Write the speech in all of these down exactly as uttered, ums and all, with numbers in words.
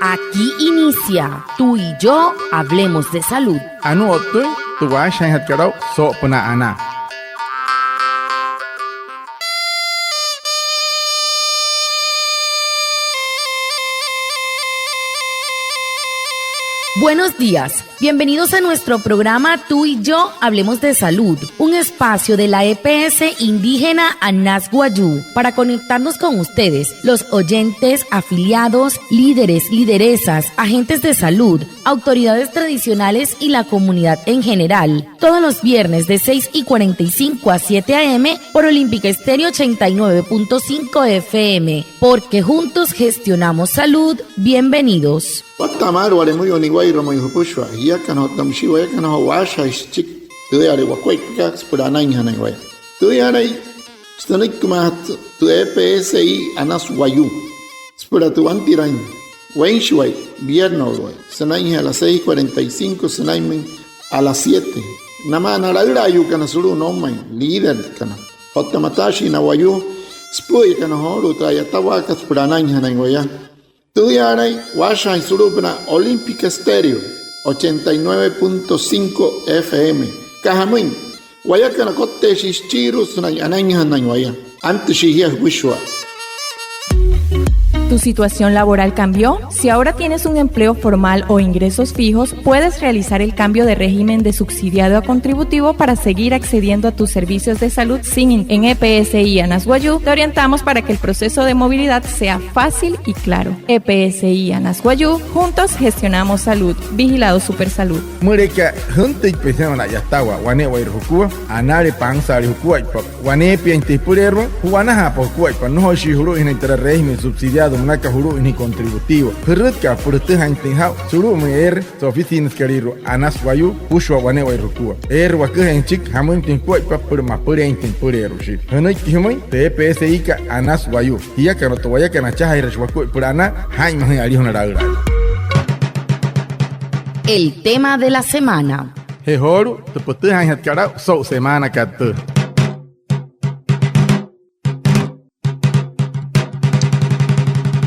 Aquí inicia Tú y yo hablemos de salud. Anuu o'ttüin tü waashajaainjatkat aa'u soo'opünaa anaa. Buenos días. Bienvenidos a nuestro programa Tú y yo hablemos de salud, un espacio de la E P S indígena Anas Wayuu para conectarnos con ustedes, los oyentes, afiliados, líderes, lideresas, agentes de salud, autoridades tradicionales y la comunidad en general. Todos los viernes de seis y cuarenta y cinco a siete a m por Olímpica Estéreo ochenta y nueve punto cinco F M, porque juntos gestionamos salud. Bienvenidos. Watta'a maalü wale müyuu niwa'irua mayuu jüpüshua jiakana otta müshii wayakana joo waashajaain süchiki tüüyale wakuaippakat süpüla anainjanain waya. Tüüyalai sünüikimaajatü tü E P S I Anas Wayuu süpüla tü wantiraain weinshiwai, vierno'uluwai, sünainjee a las seis cuarenta y cinco sünainmüin a las siete. Namaa na laülaayuukana sulu'u noumain, líderkana otta mataashii na wayuu süpü'üyakana joolu'u tü a'yatawaakat süpüla anainjanain waya. Tüüyaalain waashajaain sulu'upünaa Olímpica Estéreo ochenta y nueve punto cinco F M. Aka jamüin, wayakana kotteeshii süchiirua sünain anainjanain waya. Antüshii jia jüpüshua. ¿Tu situación laboral cambió? Si ahora tienes un empleo formal o ingresos fijos, puedes realizar el cambio de régimen de subsidiado a contributivo para seguir accediendo a tus servicios de salud sin in-, en E P S I Anas Wayuu te orientamos para que el proceso de movilidad sea fácil y claro. E P S I Anas Wayuu, juntos gestionamos salud. Vigilado Supersalud. Müleka jüntüitpain sünain a'yatawaa wane'ewai jukua, anale pansaale jukuaippa waneepiainjatü jüpüleerua, ju'wanajaapa jukuaippa, nnojoishii julu'uinjanain türa régimen subsidiado münaka julu'uinjanain contributivo. Jürütka'a pütüjaainjatüin jaa'u sulu'umüin eere so'u oficinasükalüirua Anas Wayuu jüpüshua wane'ewai jukua. Eere waküjüin süchiki jamüinjatüin jukuaippa süpüla mapüleeinjatüin jüpüleerua shia. Jünüiki jümüin tü E P S I kat Anas Wayuu. Jiakana otta wayakana achajaajirashi wakuaippa süpüla anaa, jaa'inmajüin alijuna laülaayuu. El tema de la semana. Je joolu'u tü pütüjaainjatkat aa'u so'u semaanakat tüü.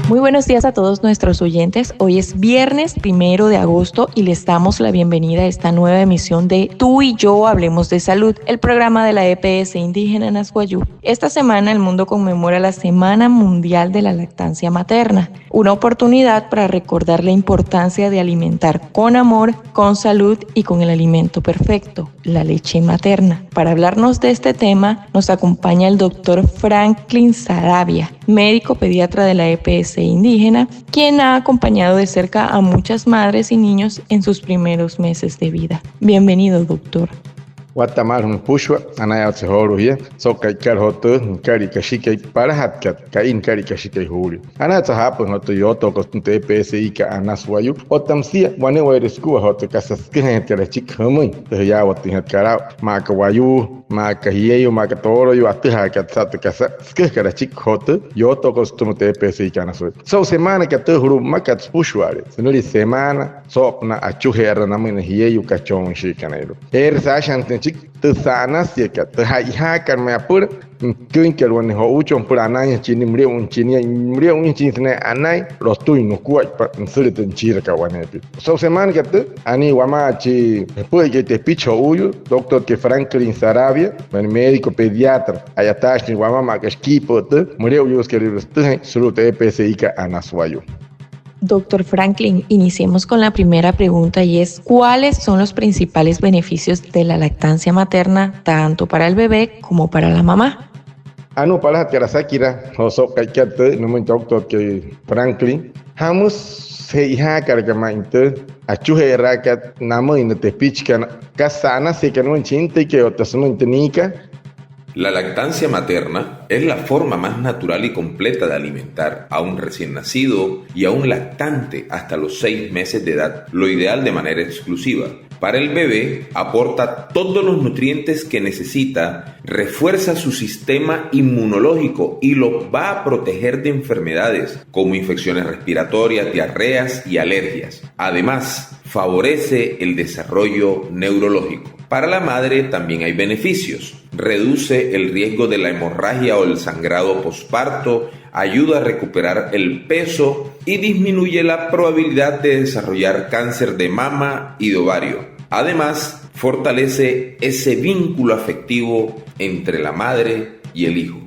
Muy buenos días a todos nuestros oyentes. Hoy es viernes primero de agosto y les damos la bienvenida a esta nueva emisión de Tú y yo hablemos de salud, el programa de la E P S indígena Anas Wayuu. Esta semana el mundo conmemora la Semana Mundial de la Lactancia Materna, una oportunidad para recordar la importancia de alimentar con amor, con salud y con el alimento perfecto, la leche materna. Para hablarnos de este tema, nos acompaña el doctor Franklin Sarabia, médico pediatra de la E P S indígena, quien ha acompañado de cerca a muchas madres y niños en sus primeros meses de vida. Bienvenido, doctor. Watta'a maalü jümüin jüpüshua, anayaawatse joolu'u jia so'u ka'ikat joo tü nükalia kashikai palajatkat, ka'i nükalia kashikai juulia. Anayaawatse jaapüin joo tü yootokot sütüma tü E P S I kat Anas Wayuu otta müsia wane'ewaire sükua joo tü kasa süküjainjatkat achiki jümüin tü jiyaawatüinjatkat aa'u, maa aka wayuu, maa aka jieyuu, maa aka tooloyuu atüjaakat saa'u tü kasa süküjakat achiki joo tü yootokot sütüma tü E P S I kat Anas Wayuu. So'u semaanakat tüü, julu'u mmakat süpüshua'ale sünülia semaana soo'opünaa achuje'eraa namüin na jieyuu kachonshikanairua. Eere saashajanatüin achiki tü sa'anasiakat, tü ja'ijaakat ma'i apüla nüküinkat wane jo'uuchon süpüla anainjachin nia, müle'uinjachin nia, müle'uinjachin sünain anain lotüin nukuaippa nüsülia tü nüchiirakat waneepia. So'u semaanakat tüü, anii wamaa chi jüpü'üikai tepichi jo'uuyuu, doctorkai Franklin Sarabia, wane médico pediatra, a'yataashii nia wamaa maa aka shikiipü'ü tü müle'uyuusekalüirua sütüjain sulu'u tü E P S I kat Anas Wayuu. Doctor Franklin, iniciemos con la primera pregunta y es, ¿cuáles son los principales beneficios de la lactancia materna tanto para el bebé como para la mamá? Anuu palajatkat asakiraa joo so'u ka'ikat tüü nümüin tü doctorkai Franklin, ¿jamüsü che'ojaakalaka ma'i tü achuje'eraakat namüin na tepichikana? ¿Kasa sa'anasiakat nümüin chi jintüikai otta sümüin tü niikat? La lactancia materna es la forma más natural y completa de alimentar a un recién nacido y a un lactante hasta los seis meses de edad, lo ideal de manera exclusiva. Para el bebé, aporta todos los nutrientes que necesita, refuerza su sistema inmunológico y lo va a proteger de enfermedades como infecciones respiratorias, diarreas y alergias. Además, favorece el desarrollo neurológico. Para la madre también hay beneficios. Reduce el riesgo de la hemorragia o el sangrado posparto, ayuda a recuperar el peso y disminuye la probabilidad de desarrollar cáncer de mama y de ovario. Además, fortalece ese vínculo afectivo entre la madre y el hijo.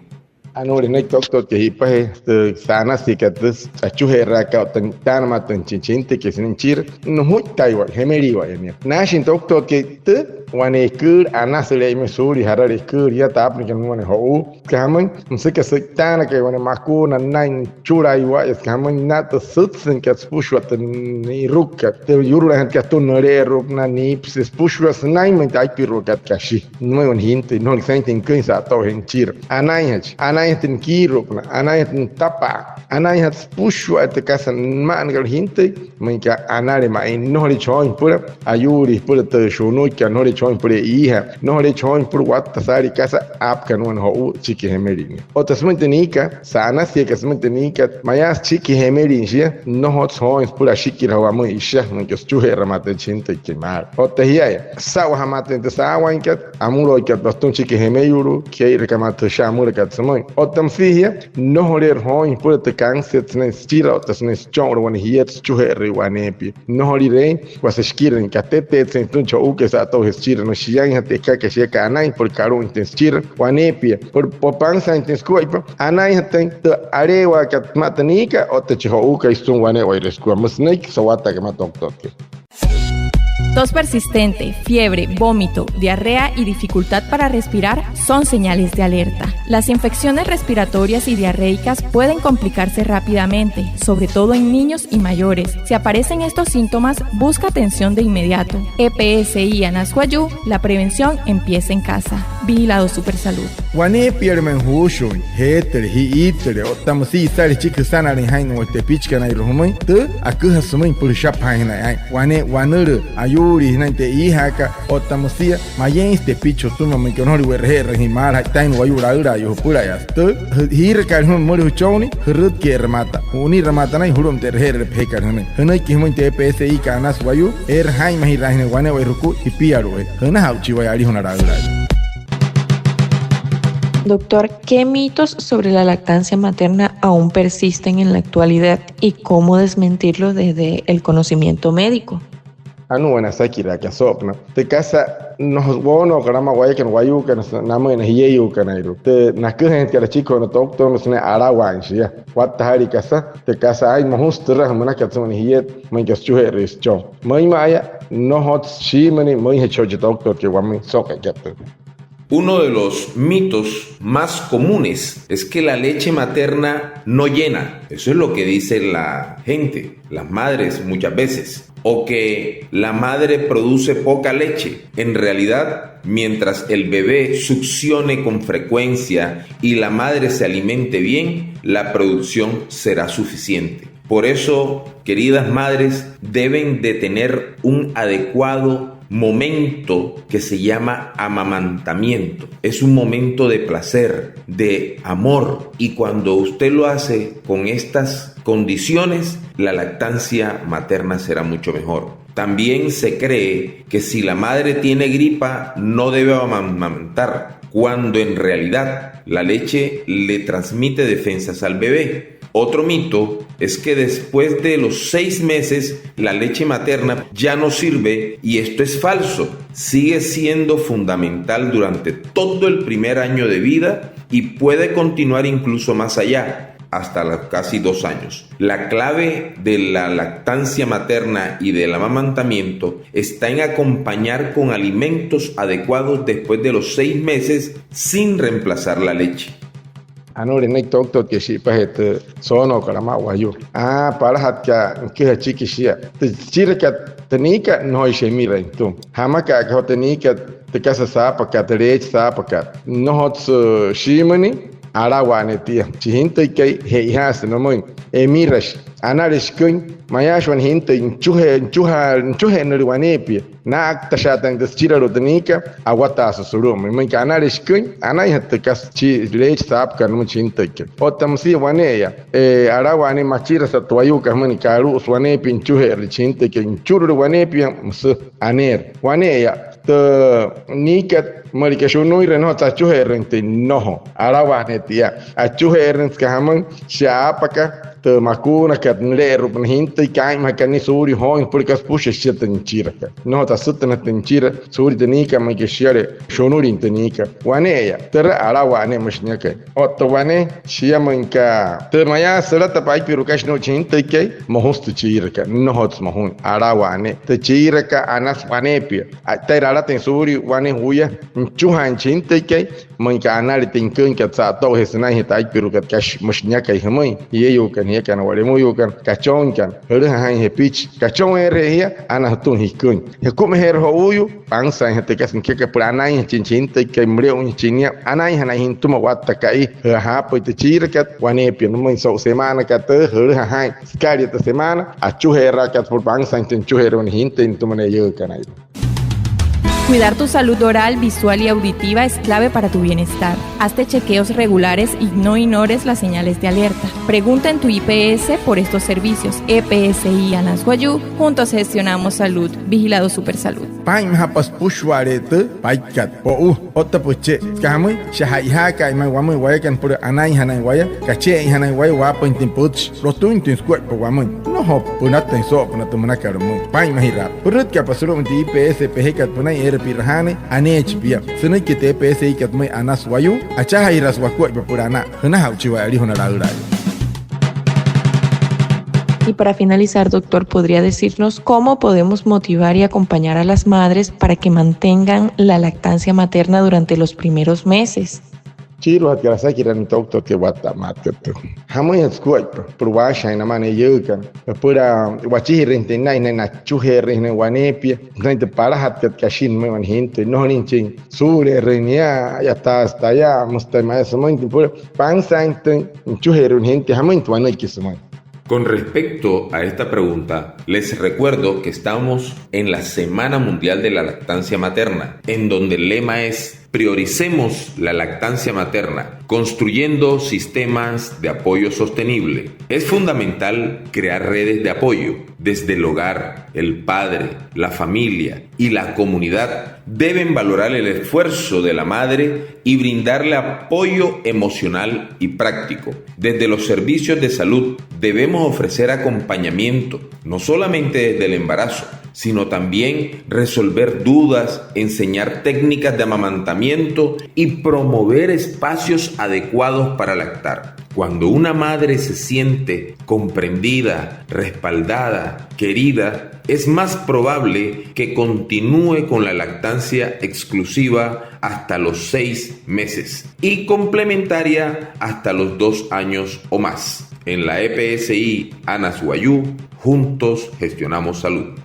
Anuu nünüiki toktotkai ji'ipajee tü sa'anasiakat tü achuje'eraakat otta taanümatüin chi jintüikai sünain chira, nujuittaiwa'aya, jemeliiwa'aya nia. Naashin toktotkai tü, wane eküülü anasüle'e ma'i suulia jaralü eküülü yaa taapünüinkat nümüin wane jo'uu, süka jamüin, müsü aka sü'itaanakai wane makuuna nünain nüchulaiwa'aya, süka jamüin na tü sütsüinkat süpüshua tü ni'irukukat, tü yurulainjatkat atüma nüle'eru'upünaa, niipüse süpüshua sünainmüin tü aipiruakat kashi. Nümüin wane jintüi, nnojolüki saa'in tü niküin sa'atoojee nüchira. Anainjachi, anainjatü nikiiru'upünaa, anainjatü nütapa'a, anainjatü süpüshua tü kasa nüma'anakat jintüi, müin aka anale ma'i, nnojoleechi jooin süpüla ayuulii süpüla tü shunuikat, nnojoleechi jooin süpüla e'iijaa, nnojoleechi jooin süpüla watta saalii kasa aapükat nümüin wane jo'uu süchiki jemelin nia. Otta sümüin tü niikat, sa'anasiakat sümüin tü niikat, mayaa süchiki jemelin shia, nnojotsü jooin süpüla ashikirajaa wamüin isha, müin aka süchuje'eramaatüin chi jintüikai maalü. Otta jia'aya, süsa'wajamaatüin tü saawainkat, amüloikat pütüma süchiki jemeyulu'u, kee'irakamaa tü shia amülakat sümüin. Otta müsia jia, nnojoleerü jooin süpüla tü kanset sünain süchira otta sünain sücho'unle wane jiet süchuje'erüin waneepia. Nnojolireein, wasa shikirajüin, kateteetsüin sütüma chi jo'uukai sa'atoojee süchira, nüshiainjatü aka shia aka anain süpüla kalu'uinjatüin süchira waneepia, süpüla pansaainjatüin sukuaippa, anainjatüin tü aleewaakat sümaa tü niikat otta chi jo'uukai sütüma wane'ewai sukua. Müsü nünüiki so'u watta'akat ma'i toktotkai. Tos persistente, fiebre, vómito, diarrea y dificultad para respirar son señales de alerta. Las infecciones respiratorias y diarreicas pueden complicarse rápidamente, sobre todo en niños y mayores. Si aparecen estos síntomas, busca atención de inmediato. E P S I Anas Wayuu, la prevención empieza en casa. Vigilado Supersalud. Waneepiale ma'i juushuuin, jeetüle, ji'iitüle, otta müsia isale süchiki jüsanaleein jaa'in wane tepichikanairua jümüin, tü aküjasü sümüin süpüla jüshapajaainjanain aa'in. Wane wanülüü ayuulii sünain tü e'iijaakat, otta müsia mayeinsü tepichi sütüma, müin aka nnojolüin we'raje'erüin jia maalü, ja'itaina wayuu laülaayuu jüpülayaase'e. Tü jiirakaale jümüin mülüi jüchonnii, jürütkie'ere mata, ju'unirü mata nünain, julu'umtie'ere je'erüle pejekat jümüin. Jünüiki jümüin tü E P S I Anas Wayuu, eere jaa'inmajiraainjanain wane'ewai jukua jipialu'u. Jünaja'uchi waya alijuna laülaayuu. Doctor, ¿qué mitos sobre la lactancia materna aún persisten en la actualidad y cómo desmentirlos desde el conocimiento médico? Anuu wane asakiraaka soo'opünaa. Tü kasa nnojo woonookalü amaa wayakana wayuukana namüin na jieyuukanairua, tü naküjüinjatkat achiki wane doctor sünain alawaain shia, wattajaalii kasa, tü kasa aa'in mojusü türa, münakat sümaa wane jiet, müin aka süchuje'erüin süchon. Müinma'a yaa, nnojotsü shiimünüin, müinjachi joo chi doctorkai wamüin so'u ka'ikat tüü. Uno de los mitos más comunes es que la leche materna no llena. Eso es lo que dice la gente, las madres muchas veces. O que la madre produce poca leche. En realidad, mientras el bebé succione con frecuencia y la madre se alimente bien, la producción será suficiente. Por eso, queridas madres, deben de tener un adecuado momento que se llama amamantamiento. Es un momento de placer, de amor, y cuando usted lo hace con estas condiciones, la lactancia materna será mucho mejor. También se cree que si la madre tiene gripa, no debe amamantar, cuando en realidad la leche le transmite defensas al bebé. Otro mito es que después de los seis meses la leche materna ya no sirve, y esto es falso. Sigue siendo fundamental durante todo el primer año de vida y puede continuar incluso más allá, hasta los casi dos años. La clave de la lactancia materna y del amamantamiento está en acompañar con alimentos adecuados después de los seis meses sin reemplazar la leche. Anuu nünüiki toktotkai shi'ipajee tü soonookat amaa wayuu. Aa, palajatka nüküja achiki shia. Tü süchirakat, tü niikat nnojoishi emirain sütüma. Jamaka'a aka joo tü niikat, tü kasa saapakat, tü leechi saapakat, nnojotsü shiimünüin, alawaa ne'e tia. Chi jintüikai, che'ojaasü nümüin, emirashi, anale shiküin, mayaashi wane jintüi nüchuje, nüchuje, nüchuje'ennüle waneepia, naa'aktashaatain tü süchiralu'u tü niikat, awataasü sulu'umüin. Müin aka anale shiküin, anainjatü tü kasa chi leechi saapakat nümüin chi jintüikai. Otta müsia wane'eya, e, alawaa ne'e machirasa tü wayuukat jümüin aka alu'usü waneepia nüchuje'erüle chi jintüikai, nüchurule waneepia, müsü aneerü. Wane'eya, Tü niikat müleka shunuire, nnojotsü achuje'erüinjatüin, nnojo. Alawaa ne'e tia. Achuje'erüin süka jamüin, shia aapaka tü makuunakat nüle'eru'upünaa jintüikai, aa'inmajakat nia suulia jooin süpüla kasa süpüshua shia tü nüchirakat. Nnojotsü asütünajatüin nüchira suulia tü niikat müleka shiale shunulin tü niikat. Wane'eya türa, alawaa ne'e, müshi niakai. Otta wane, shia müinka tü mayaa sülata paaipiru'u kashi nuu'u chi jintüikai, mojusü tü chiirakat. Nnojotsü mojuin, alawaa ne'e. Tü chiirakat anasü waneepia. A'itairü alatüin suulia wane juya nüchujaain chi jintüikai, müinka anale tü niküinkat sa'ato'ujee sünainjee tü aipiru'ukat kashi, müshi niakai jümüin. Jieyuukana, jiakana, wa'lemüyuukana, kachooinkana, jülüja jaa'in jepichi. Kachooinjereje jia, ana jütüma jiküin. Jükumejeerü jo'uuyuu, pansaainjatü tü kasa nükekat süpüla anainjachin chi jintüikai, müle'uinjachin nia, anainjanainjatü nütüma watta ka'i. Jü'üja jaapüin tü chiirakat waneepia nümüin so'u semaanakat tüü, jülüja jaa'in sükalia tü semaana, achuje'eraakat süpüla pansaainjatüin nüchuje'erüin wane jintüi nütüma ne'e eiyuukanairua. Cuidar tu salud oral, visual y auditiva es clave para tu bienestar. Hazte chequeos regulares y no ignores las señales de alerta. Pregunta en tu I P S por estos servicios. E P S I Anas Wayuu, juntos gestionamos salud. Vigilado Supersalud. Paa'inmajapa süpüshua'ale'e tü paikat po'u. Otta pütche, süka jamüin, shia ja'ijaaka'a ma'i wamüin wayakana süpüla anainjanain waya, kache'e'einjanain waya waapüinjatüin pütchi, lotüinjatüin sukuaippa wamüin. Nnojo pünatüin soo'opünaa tü münakat pümüin. Paa'inmajiraapa. Pürütkaapa sulu'umüin tü I P S pejekat pünain eere pi'rajaanüin, aneechi pia. Sünüiki tü E P S I kat pümüin Anas Wayuu, achajaajiraasü wakuaippa süpüla anaa. Jünaja'uchi waya, alijuna laülaayuu. Y para finalizar, doctor, ¿podría decirnos cómo podemos motivar y acompañar a las madres para que mantengan la lactancia materna durante los primeros meses? Chiiruajatkat asakiraa nütüma ouktot ke watta maatkat tü. Jamüinjatü sukuaippa süpüla waashajaain namaa na eiyuukana süpüla wachijirüinjatüin naa'in sünain nachuje'erüin waneepia, sünain tü palajatkat kashi nümüin wane jintüi, nnojolinchin suu'ule'erüin nia, a'yataasü taya, müsü taya, maya sümüin tü süpüla pansaainjatüin nüchuje'erüin wane jintüi, jamüinjatü wanüiki sümüin. Con respecto a esta pregunta, les recuerdo que estamos en la Semana Mundial de la Lactancia Materna, en donde el lema es: "Prioricemos la lactancia materna, construyendo sistemas de apoyo sostenible". Es fundamental crear redes de apoyo desde el hogar, el padre, la familia y la comunidad deben valorar el esfuerzo de la madre y brindarle apoyo emocional y práctico. Desde los servicios de salud debemos ofrecer acompañamiento, no solamente desde el embarazo, sino también resolver dudas, enseñar técnicas de amamantamiento y promover espacios adecuados para lactar. Cuando una madre se siente comprendida, respaldada, querida, es más probable que continúe con la lactancia exclusiva hasta los seis meses y complementaria hasta los dos años o más. En la E P S I Anas Wayuu, juntos gestionamos salud.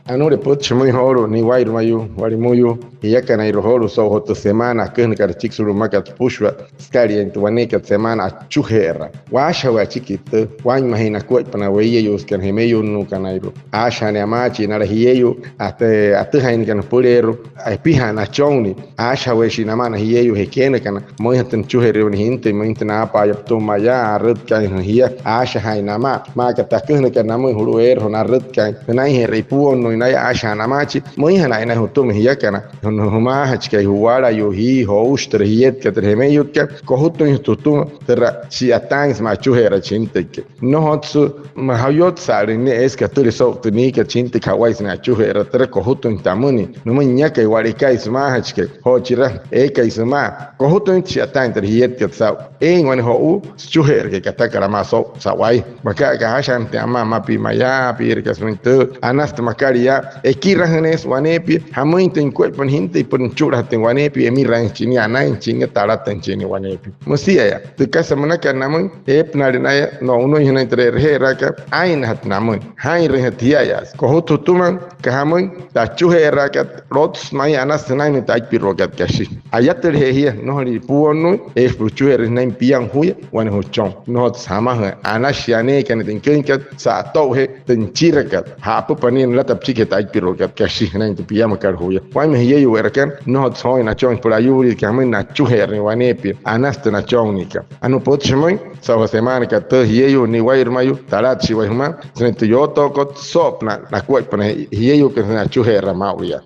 Anuu pütchi, müin joolu'u niwa'irua mayuu, wa'lemüyuu, jiakanairua joolu'u so'u joo tü semaana aküjünakat achiki sulu'u mmakat süpüshua, sükaliain tü waneekat semaana achuje'eraa. Waashajawee achiki tüü, waa'inmajüin nakuaippa na weiyayuusekana jemeyunnuukanairua. Aashajaanüin amaachii nala jieyuu, atü, atüjainnakana jüpüleerua, epijaa nachonnii. Aashajaweeshii namaa na jieyuu jekeenakana, müinjatü nüchuje'erüin wane jintüi, müinjatü naapa'aya pütüma mayaa, arütkaainjana jia, aashajaain namaa. Maa aka tü aküjünakat namüin julu'u eere joo narütkaain, jünainje'era ipuonnuuin naya, aashajaain amaachii, müinjana aa'in naya jütüma jiakana, jü-, jümaajachikai, juwalayuu, jii, joushitere, jietkat, tü jemeyutkat, kojutüinjatü jütüma türa shi'yataain sümaa achuje'eraa chi jintüikai. Nnojotsü majoyotsa'alüin ne'e eesü katüle so'u tü niikat chi jintüikai ja'wai sünain achuje'eraa, türa kojutüinjatü amüin, nümüin niakai, wa'lekai, sümaajachikai, joo chira eekai sümaa, kojutüinjatü shi'yataain türa jietkat saa'u. Eein wane jo'uu süchuje'erakai katakat amaa so'u sa'wai. Maka aka aashajaanüin amaa, maa pia mayaa, piirakaa sümüin tüü, anasü tü makat yaa, ekirajüneesü waneepia, jamüinjatü nukuaippa na jintüi süpüla nüchulajatüin waneepia, emiraainjachin nia, anainjachin nia, talatüinjachin nia waneepia. Müsia yaa, tü kasa münakat namüin, eepünaale naya no'unüinjanain tü e'reje'eraakat, aa'injatü namüin, jaa'inrüinjatü jia'aya, kojutü jütüma, aka jamüin, tü achuje'eraakat, lotsü ma'i anasü sünainmüin tü aipiruakat kashi. Ayatüleje jia, nnojoliin ipuonnuuin, eesü süpüla achuje'erüin sünain piama juya, wane jüchon. Nnojotsü jamajüin, anashii aneekana tü niküinkat, sa'ato'ujee tü nüchirakat, ja'apüpa nia nülata püchikijee tü aipiruakat kashi, sünain tü piamakat juya. Wainma jieyuuwe'erakana, nnojotsü jooin nachon süpüla ayuulii, aka jamüin, nachuje'erüin waneepia, anasü tü nachonniikat. Anuu pütchi jümüin, so'u joo semaanakat tüü, jieyuu niwa'irua mayuu, talatüshii waya jümaa sünain tü yootookot soo'opünaa nakuaippa na jieyuukana sünain achuje'eraa maa'ulu yaa.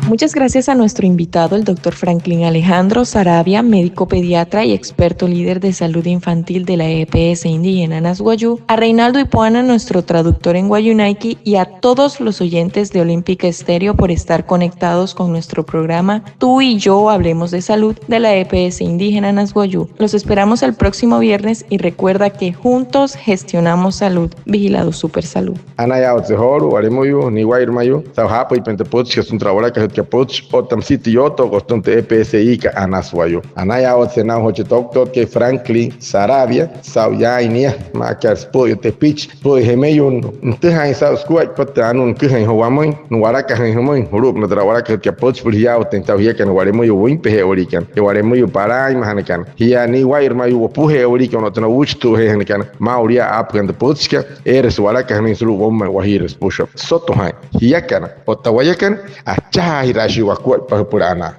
Muchas gracias a nuestro invitado, el doctor Franklin Alejandro Sarabia, médico pediatra y experto líder de salud infantil de la E P S indígena Anas Wayuu, a Reinaldo Ipuana, nuestro traductor en wayuunaiki, y a todos los oyentes de Olímpica Estéreo por estar conectados con nuestro programa Tú y yo hablemos de salud de la E P S indígena Anas Wayuu. Los esperamos el próximo viernes y recuerda que juntos gestionamos salud. Vigilado Supersalud. Anayaawatsü joolu'u, wa'lemüyuu, niwa'irü mayuu saa'u jaapüitpain tü pütchikat sütüma tü a'walakajütkat pütchi otta müsia tü yootookat sütüma tü E P S I-kat Anas Wayuu. Anayaawatsü naa'u joo chi toktotkai Franklin Sarabia saa'u yaain nia maa aka süpü'üyuu tepichi, süpü'üyuu jemeyuu nütüjaain saa'u sukuaippa tü anuu nüküjain joo wamüin, nu'walakajüin jümüin julu'upünaa tü a'walakajütkat pütchi süpüla jiyaawatüin saa'u jiakana wa'lemüyuu wüinpeje'ewaliikana je wa'lemüyuu palaainmajanakana. Jia niwa'irü mayuu wopuje'ewaliikana otta na uuchitu'ujeejanakana maa'ulu yaa aapakana tü pütchikat, eere su'walakajünüin sulu'u woumain Wajiira süpüshua. Sotujaain jiakana otta wayakana, achajaajiraashii wakuaippa jüpüla anaa.